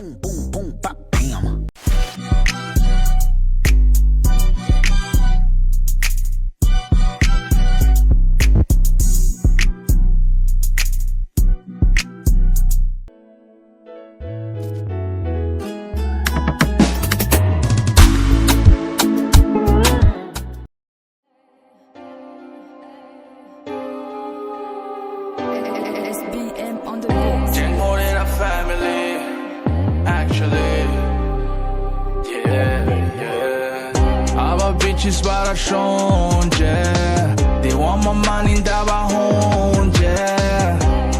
Boom, boom, boom, bop, bam. SBM on the beat. Gen more than a family, actually. Yeah. Aba bitches barashonje. They want my money ndabahonje.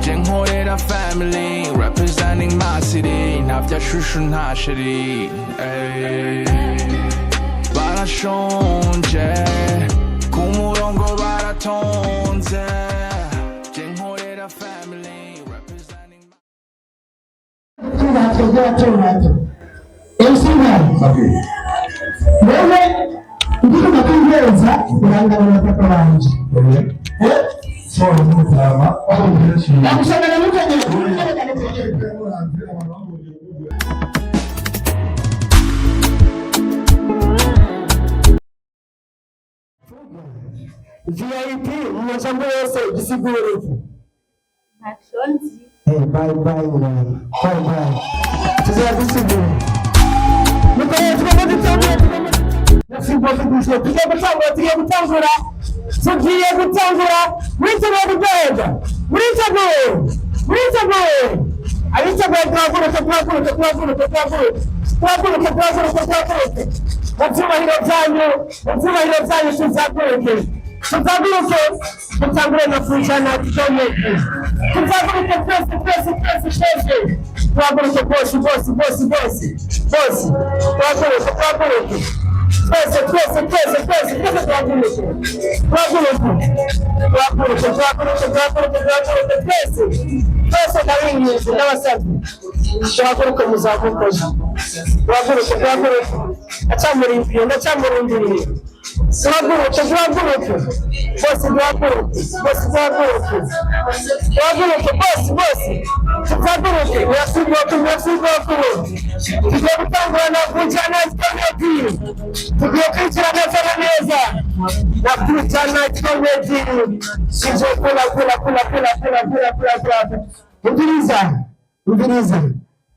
Gen nkorera family, representing my city. Ntavya shushu nta sheri. Ay. Barashonje. Ku murongo baratonze. Gen nkorera family, representing my Tubatwe by'abato MC Ntare, wewe ndiko ndakwizeza urangana na papa wanje. Nakushangana mtu. VIP mu majambo yose gisigura iki? Ntacyo. Hey, bye bye mwana. Bye bye. Tuzagusigura. Nuko rero tugomba dutangura, tugomba. Merci beaucoup Gusto. Tugiye gutangura, tugiye gutangura. Tugiye gutangura. Muriteguye kuryoherwa? Muriteguye? Muriteguye? Abiteguye tuhaguruke, tuhaguruke, tuhaguruke, tuhaguruke. Tuhaguruke, tuhaguruke, tuhaguruke. Mu byubahiro byanyu, mu byubahiro byanyu tuzaguruke. Tuzaguruke, dutangure na Fujana Comedy. Tuzaguruke twese, twese, twese, twese. Tuhaguruke bose, bose, bose, bose. Bose. Tuhaguruke, tuhaguruke. Twese, twese, twese, twese, twese tuhaguruke. Tuhaguruke. Tuhaguruke, tuhaguruke, tuhaguruke, tuhaguruke, twese. Twese ndabinginze, ndabasabye. Tuhaguruke muzamukoze. Tuhaguruke, tuhaguruke. Ndacamurindiriye, ndacamurindiriye. Tuhaguruke, tuhaguruke. Bose duhaguruke, bose duhaguruke. Duhaguruke, bose, bose. Tuhaguruke. Merci beaucoup, merci beaucoup. Tugiye gutangura na Vunjana Comedy. Tugiye kwinjira neza na neza. Na Vunjana Comedy. Tugiye kula, kula, kula, kula, kula, kula, kula, kula. Umviriza, umviriza.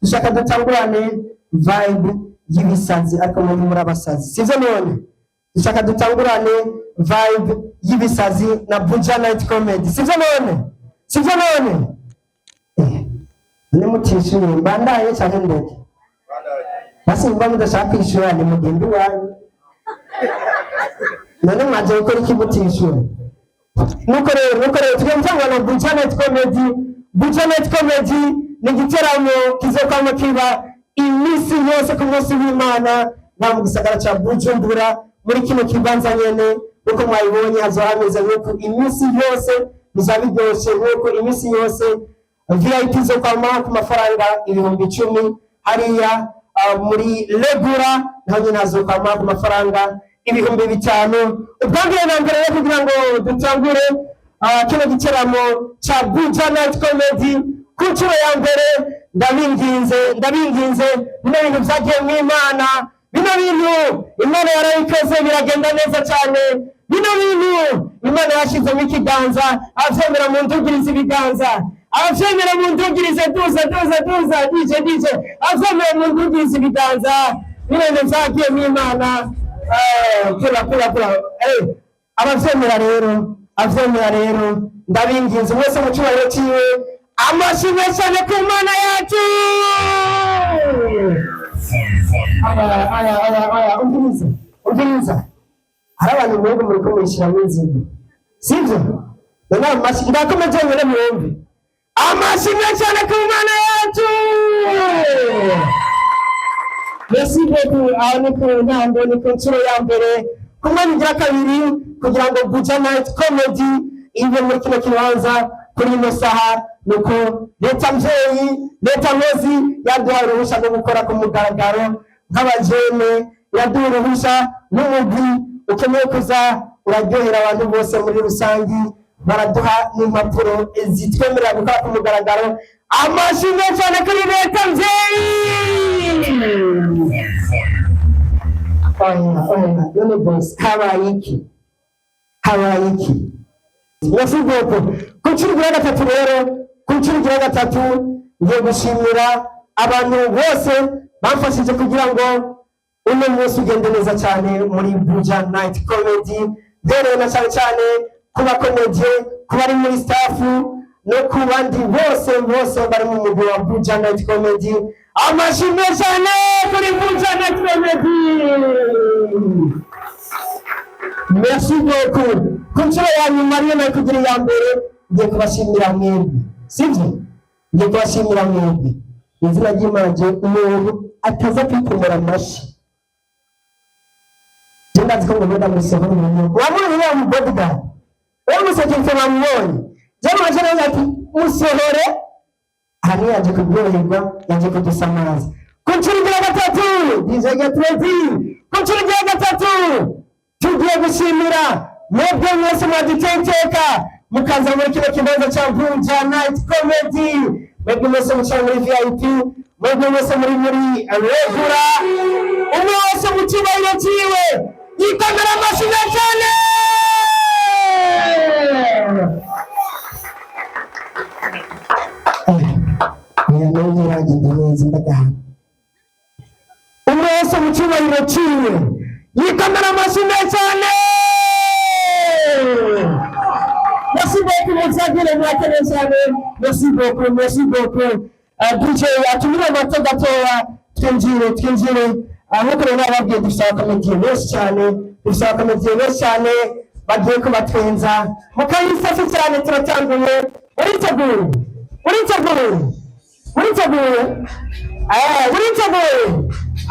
Dushaka dutangurane vibe y'ibisazi ariko muri abasazi. Sivyo none? Dushaka dutangurane vibe y'ibisazi na Buja Night Comedy. Sivyo none? Sivyo none? Eh, none mutishyuye mbandaye canke ndeke? Basi nimba mudashaka kwishura ni mugende iwanyu. None mwaje gukora iki mutishyura? Nuko rero, nuko rero tugiye gutangura na Buja Night Comedy. Buja Night Comedy ni igiteramo kizokwama kiba iminsi yose ku munsi w'Imana nta mu gisagara ca Bujumbura muri kino kibanza nyene. Uko mwabibonye hazoba hameze nk'uko iminsi yose bizaba biryoshe, nk'uko iminsi yose VIP zo kwama ku mafaranga 10,000 hariya muri Legura naho nyene hazokwama ku mafaranga 5,000. Ubwa mbere na mbere rero kugira ngo dutangure kino giteramo ca Buja Night Comedy ku nshuro ya mbere, ndabinginze, ndabinginze, bino bintu vyagiye mu Imana, bino bintu Imana yarabikoze biragenda neza cyane. Bino bintu Imana yashizemo ikiganza. Abavyemera mu ndugirize ibiganza, abavyemera mu ndugirize, duza, duza, duza, DJ, DJ, abavyemera mu ndugirize ibiganza. Bino bintu vyagiye mu Imana. Kula, kula, kula. Abavyemera rero, abavyemera rero, ndabinginze mwese mu cyubahiro ciwe, amashyi menshi cyane ku Mana yacu. Aya, aya, aya, aya, umviriza, umviriza. Hari abantu mwebwe muriko mwishyiramo inzigo, sivyo? None amashyi ndakomeje nyene mwumve amashyi menshi cyane ku Mana yacu. Merci beaucoup. Aho ni ku ntango, ni ku nshuro ya mbere, ku mwanya ugira kabiri kugira ngo Buja Night Comedy ibe muri kino kibanza kuri ino saha, nuko leta mvyeyi, leta nkozi yaduhaye uruhusha rwo gukora ku mugaragaro nk'abajene, yaduha uruhusha n'umugwi ukeneye kuza uraryohera abantu bose muri rusangi, baraduha n'impapuro zitwemerera gukora ku mugaragaro. Amashyi menshi cyane kuri leta mvyeyi. Oya, oya, none boss, habaye iki? Habaye iki? Merci beaucoup. Ku nshuro igira gatatu rero, ku nshuro igira gatatu, ngiye gushimira abantu bose bamfashije kugira ngo uno munsi ugende neza cyane muri Buja Night Comedy, mbereye na cyane cyane ku bakomediye, ku bari muri staff no ku bandi bose bose bari mu mugwi wa Buja Night Comedy. Amashimwe cyane kuri Buja Night Comedy. Merci beaucoup. Ku nshuro ya nyuma, ariyo nayo kugira iya mbere, ngiye kubashimira mwebwe, sibyo? Ngiye kubashimira mwebwe. Izina ry'Imana, je umuntu ataza kwikomera amashyi, je ndazi ko ngo ndamusohora umuntu wamubonye, wa mu bodyguard, we musekirite bamubonye, je mwaje nawe ati musohore aha, ntiyaje kuryoherwa, yaje kudusamaza. Ku nshuro igira gatatu, DJ, get ready. Ku nshuro igira gatatu, tugiye gushimira mwebwe mwese mwaduteye iteka mukaza muri kino kibanza cya Buja Night Comedy, mwebwe mwese muca muri VIP, mwebwe mwese muri regular, umwe wese mu cyubahiro cyiwe yikomera amashyi menshi cyane. Oya, nawe ntiragenda neza ndagahana. Umwe wese mu cyubahiro cyiwe yikomera amashyi menshi cyane. Merci beaucoup, Muzagire, murakoze cyane. Merci beaucoup, merci beaucoup. DJ, atumire amato gatoya, twinjire, twinjire. Nk'uko rero nababwiye, dufite abakomediye benshi cyane, dufite abakomediye benshi cyane bagiye kubatwenza mukayisasi cyane. Turatanguye. Uriteguye? Uriteguye? Uriteguye? Uriteguye?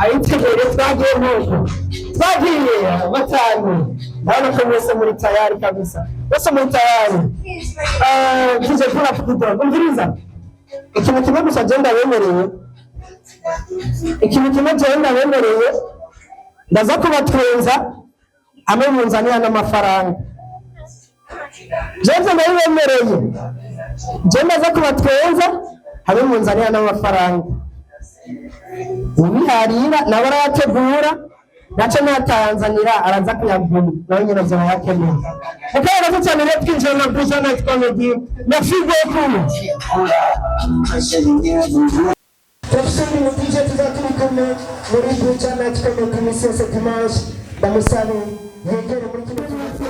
Ayiteguye. Twagiye nk'uko twagiye batanu. Ndabona ko mwese muri tayari kabisa, mwese muri tayari. DJ, pull up kidogo. Umviriza, ikintu kimwe gusa je ndabemereye, ikintu kimwe jewe ndabemereye, ndaza kubatwenza amwe munzanira n'amafaranga. Jewe ndabibemereye, je ndaza kubatwenza hamwe munzanira n'amafaranga. Ubiharira nawe arayategura, naco natanzanira araza kuyagura, nawe nyine azoba yakeneye. Mukanya gato cyane rero twinjira na Buja Night Comedy. Merci beaucoup. Turashimira umu DJ tuzaba turi kumwe muri Buja Night Comedy iminsi yose dimanche. Ndamusabe yegere muri kino kibanza,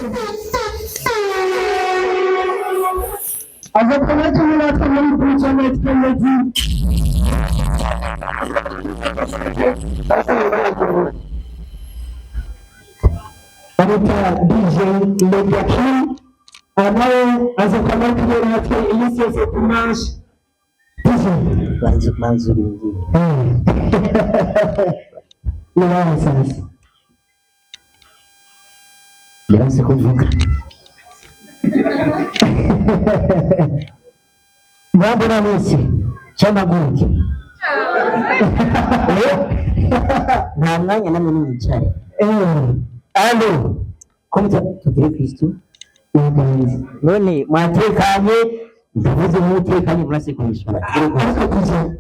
aza kuba kumwe natwe muri Buja Night Comedy. Bamwita DJ Media King, nawe aza kuba ari kumwe natwe iminsi yose dimanche. DJ. Banza manza urindire. Ni wawe sasa. Biranse kuvuga. Mwambona mwese cyamaguruke, nta mwanya namwe nimwicare. Alo, komeza tugire Kristo none mwatekanye, ndavuze mutekanye, murase kubishura. Ariko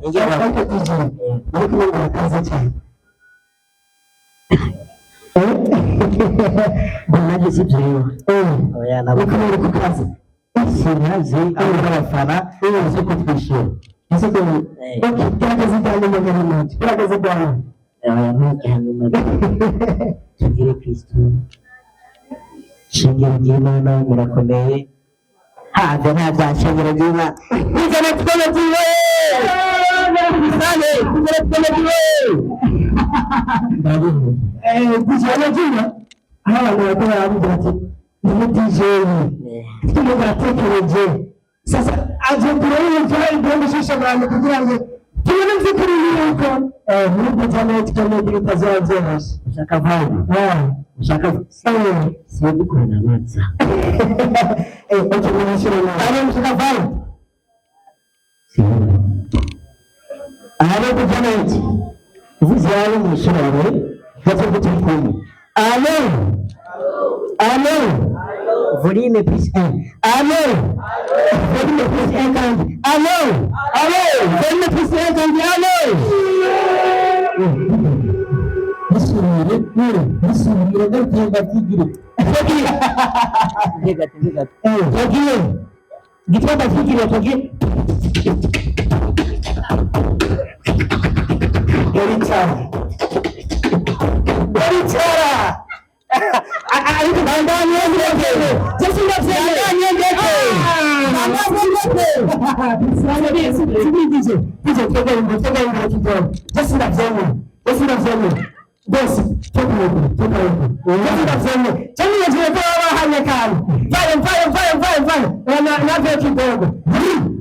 DJ, ariko DJ, ariko murakaza cyane. Nanjye si jewe. Oya, nabo. Niko bari ku kazi. Sinazi abo abafana uzi ko twishyura. Ese ko okay, gerageza ijyanye na nyamamaje, gerageza ijyanye. Oya, ntukihanyuma, tugire Kristo. Shingiro ry'Imana, murakomeye. Have nta bya shingiro ry'Imana. Izana twese. DJ anajua aho abantu bariko baravuga ati ndi DJ turimo baratekereje. Sasa aje kureba ibyo ibyo abantu kugira ngo tubone by'ukuri yuko muri Buja Night Comedy bitazaba byoroshye. Ushaka vibe? Ushaka siyo dukorana abanza. Okay, mwishire nawe. Ari ushaka vibe? Siyo. Ari Buja Night. Uvuze yawe mwishire gato ko turi kumwe. Alo. Alo. Volume plus 1. Alo. Volume plus 1 kandi. Alo. Alo. Volume plus 1 kandi. Alo. Bisubire, bisubire, ndarukiye ndabyigire. Tega tega. Twagiye. Gitanda cyigire twagiye. Yaricara. Yaricara. Ariko bandanye ndege. Jesu ndavyemeye. Bandanye ndege. Bandanye ndege. Subiri DJ. DJ twegere imbere, twegere imbere kidogo. Jesu ndavyemeye. Jesu ndavyemeye. Bose toka huko, toka huko. Jesu ndavyemeye. Chani yetu kwa bahanye kale. Fire fire fire fire fire. Na navyo kidogo.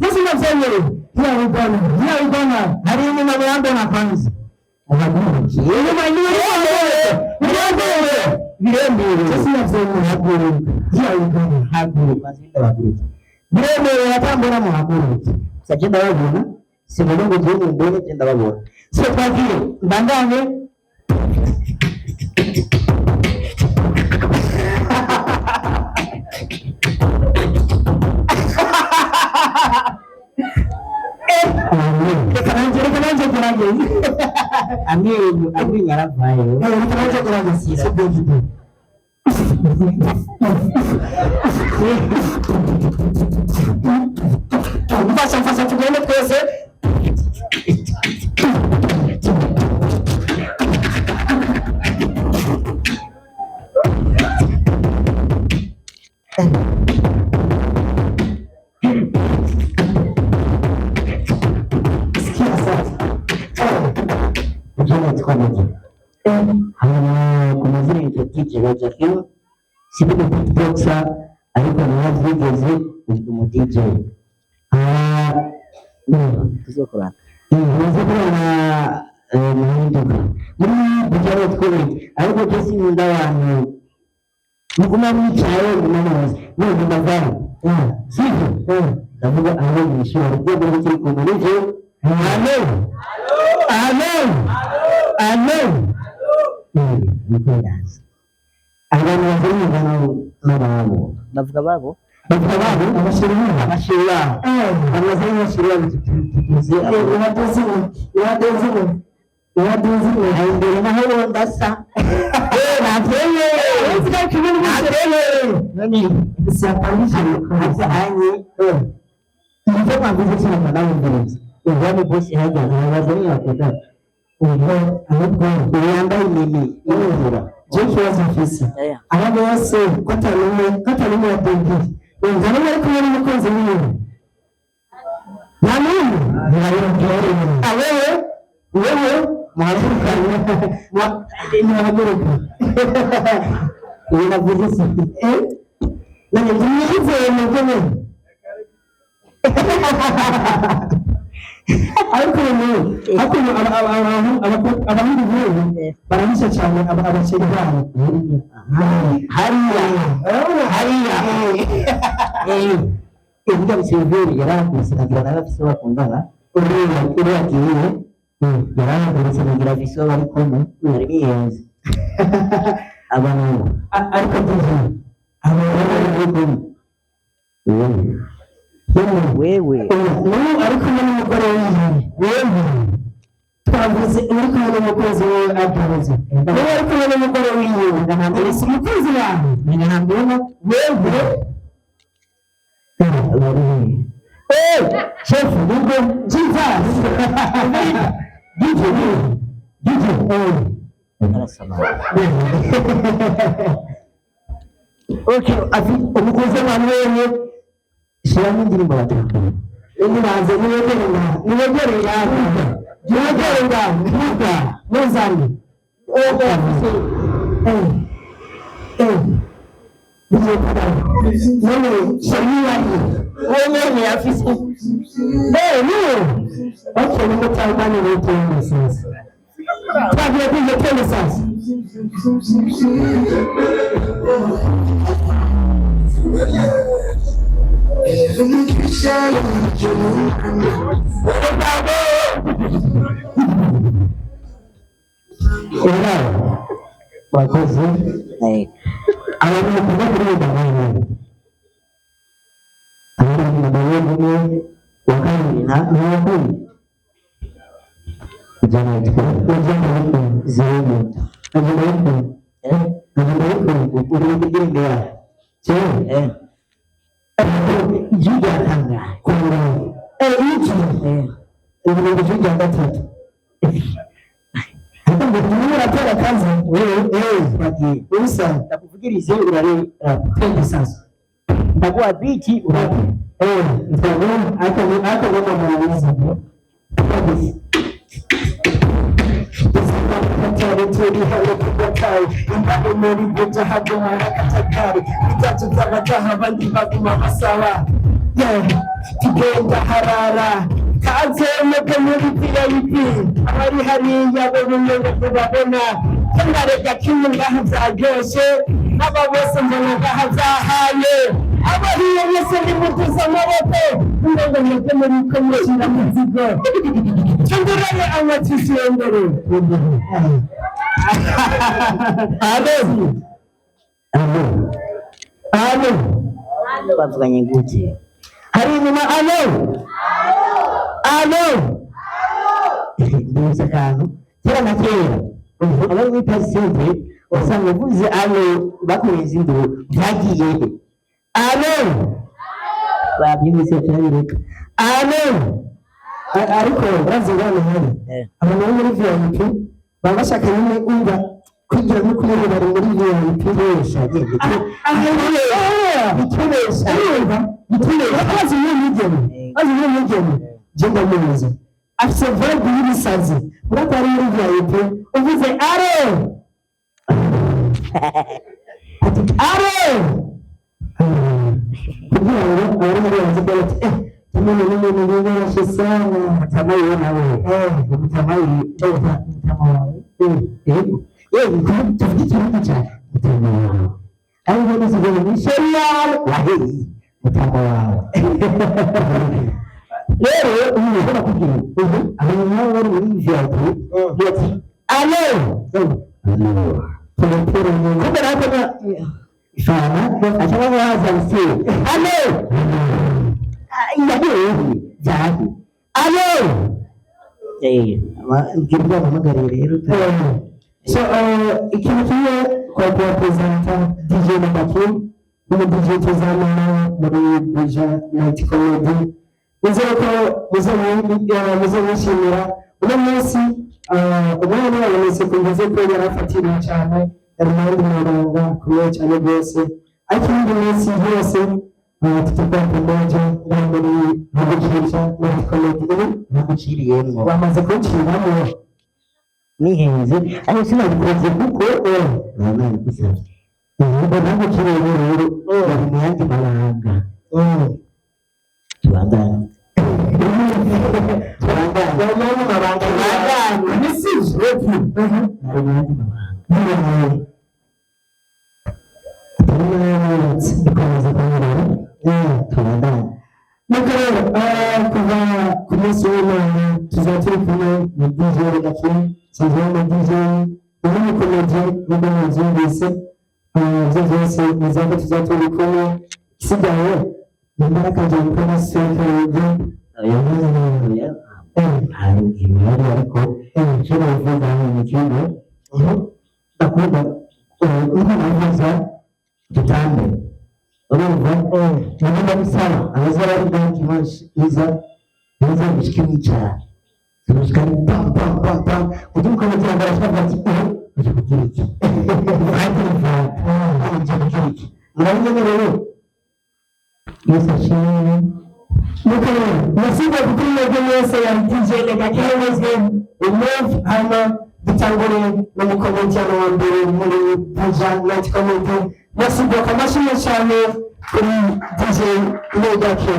Jesu ndavyemeye. Here we go. Here we go now. Hari inyuma murambona kwanza. Inyuma biremewe. Biremewe. Jesu ndavyemeye. Haguruka. Here we go. Haguruka. Haguruka. Biremewe atambona muhaguruke. Gusa je ndababona. Simbona ngo ngiye mumbone je ndababona. So twagiye mbandanye. Reka nanjye, reka nanjye gerageze. Amenyo amenyo aravayo. Reka nanjye gerageze. Sibyo video. Mfasha, mfasha tugende twese. Sikia sasa. Ujana yitwa nde? Hanyuma ku mazina yitwa DJ Roger sindi mu beatboxer ariko narabyigeze ndi umu DJ. Ah, tuzokorana. Nmaze kurana muhinduka. Muri DJ twese ariko je sinkunda abantu muguma mwicaye muguma muzi none ndavana. Sivyo? Ndavuga aho mwishura rwego rwo kumwe nivyo. Amen. Amen. Amen. Niko ndazi. Abantu bavuga n'ababo. Bavuga babo? Bavuga babo abashiri babo. Abashiri babo. Abantu bavuga abashiri babo tuzi Uwaduziwe, uwaduziwe, uwaduziwe. aho imbere naho bo ndasa. Navyemeye. Navyemeye. None Siyapangije. hasa anye ivyo mwavuze cyane ndabumviriza. Ubwami bwose hajya nkabaza niba bakunda. Ubwo ahubwo Ubu yambaye imini imvura. je ikibazo mfise. Aba bose ko atanumwe ko atanumwe yadugiye. Nta n'umwe ari kumwe n'umukunzi wiwe. Nta n'umwe. Ah, wewe wewe muhaguruka muhaguruka. Ubu navuze si. Eh? None mwizeye mwebwe nyene. Ariko ubu ariko ubu abahungu b'ubu barahisha cyane abakiri babo. Hariya. Hariya. Uvuga Museveni yarahagurutse agira nawe afise uwo bakundana. Uriya uriya agiye yarahagurutse agira afise uwo bari kumwe bari biyenze. Abantu Ariko DJ bari kumwe. Wewe. N'ubu ari kumwe n'umugore wiwe wewe twavuze uri kumwe n'umukunzi wiwe aduze n'ubu ari kumwe n'umugore wiwe si umukunzi wawe wewe. Eh, chef, Mungu, Jesus. DJ, DJ, eh. Okay, afi umukozi wa wewe shiramo indirimbo batatu. Nibanze niwegere ngaho, niwegere ngaho, niwegere ngaho, vuga, muzane. Eh, eh, DJ Padam. None, sheri wari. Wewe afise Eh, niwe. Okay, nimutangane n'utundi sasa. Twagiye kwiga twende sasa. era wakoze abantu bakunda kuririmba nk'ubu abaririmba umwe wa kabiri na n'uwa kane ujyana yitwa ujyana zero. Agenda yikora. Eh. Agenda yikora. Uri mu ndirimbo yawe. Jewe. Eh. Ijwi rya kangahe? Ku murongo. Iki. Eh. Ibihumbi ijwi rya gatatu. Ariko ngo turimo uratera akazi. Wewe Eh. twagiye. Ubusa. Ndakuvugirize urare rap. Twende sasa. Ndaguha beat urape. Ntabwo ariko ariko ngomba murabizi. Twagiye. Turi hano kubataye imbago muri buja haguma akatagari bitatu by'abataha abandi baguma basaba, yeah, tugenda harara kaze mwebwe muri VIP abari hariya bo bimwe kubabona kanarega kimwe ngaha byaryoshe aba bose mbona ngaha byahaye abahiye bose nimutuze amaboko ngo mwebwe muri ko mushyira mu zigo tundurane amatisi mbere. Alo. Alo. Alo. Bavuganye gute? Hari inyuma alo. Alo. Ndibutsa akantu. Kera na kera. Abari muri pasente usanga uvuze alo bakurenza induru byagiye he? Alo. Babyumvise turabireka. Alo. Ariko urazi ngorane hari abantu bo muri VIP baba bashaka nyine umva kwigira nko kubera bari muri VIP. Bitubesha. Bitubesha. Urumva bazi nk'uwo mwigeme, bazi nk'uwo mwigeme, je ndamuzi afise vibe y'ibisazi urako ari muri VIP uvuze aro ati aro kugira ngo abari muri banze bati tumene n'umuntu wibashe sana. Mutama wewe nawe. Mutama wewe. Mutama wawe. Yego. Yego, tuvuge ikirundi cyane. Mutama wawe. Ariko nisigaye muri sherial waheye. Mutama wawe. Rero ubu ushobora kugira ubu abantu nabo bari muri VIP bati alo. Alo. Kumbe napo na ifana acha waza usiye. Alo. Yagiye byari. Alo. Mbwira uzampamagare rero. So, ikintu kimwe kwa kubapresenta DJ Nabaki n'umu DJ tuzamana muri Buja Night Comedy, nizere ko muzamwishimira uno munsi. Umwanya wabonetse kumva ko yari afatiriwe cyane, yari mu yandi mabanga akomeye cyane rwose, ariko iyindi minsi yose tutakuwa pamoja ngaha muri Buja Night Comedy. Naguciriyemwo. Bamaze kunciramo. Nihenze ariko sinabikoze kuko baba babigusabye. Ubwo naguciriyemwo rero bari mu yandi mabanga. Tubandanye. Tubandanye. Bari mu yandi mabanga. Tubandanye. Bari mu yandi mabanga. Atari nayo yubatse ikomeza kunyerera. Tubandanye. Nuko rero kuva ku munsi w'Imana tuzaba turi kumwe na DJ Gaki, nsanzwe ari umu DJ n'umukomedi nubwo mubyumvise. Ibyo byose nizera ko tuzaba turi kumwe. Isigaye ni imbaraga gukora sokerege. Hari imibare ariko icyo bavuga ni kimwe ndakunda uko navuza dutambe urumva nagomba gusaba abazaba ari ngaho dimanche iza niza gushika mwicara gushika pam pam pam pam kugira uko abagira barashaka ati eh uje kugira iki kandi uje kugira iki murabona rero Yesu ashimwe. Nuko rero nasiga kuri mwebwe mwese ya DJ Gaki Move hano dutangure n'umukomediyano wa mbere muri Buja Night Comedy. Nasiga amashyi cyane kuri DJ Gaki.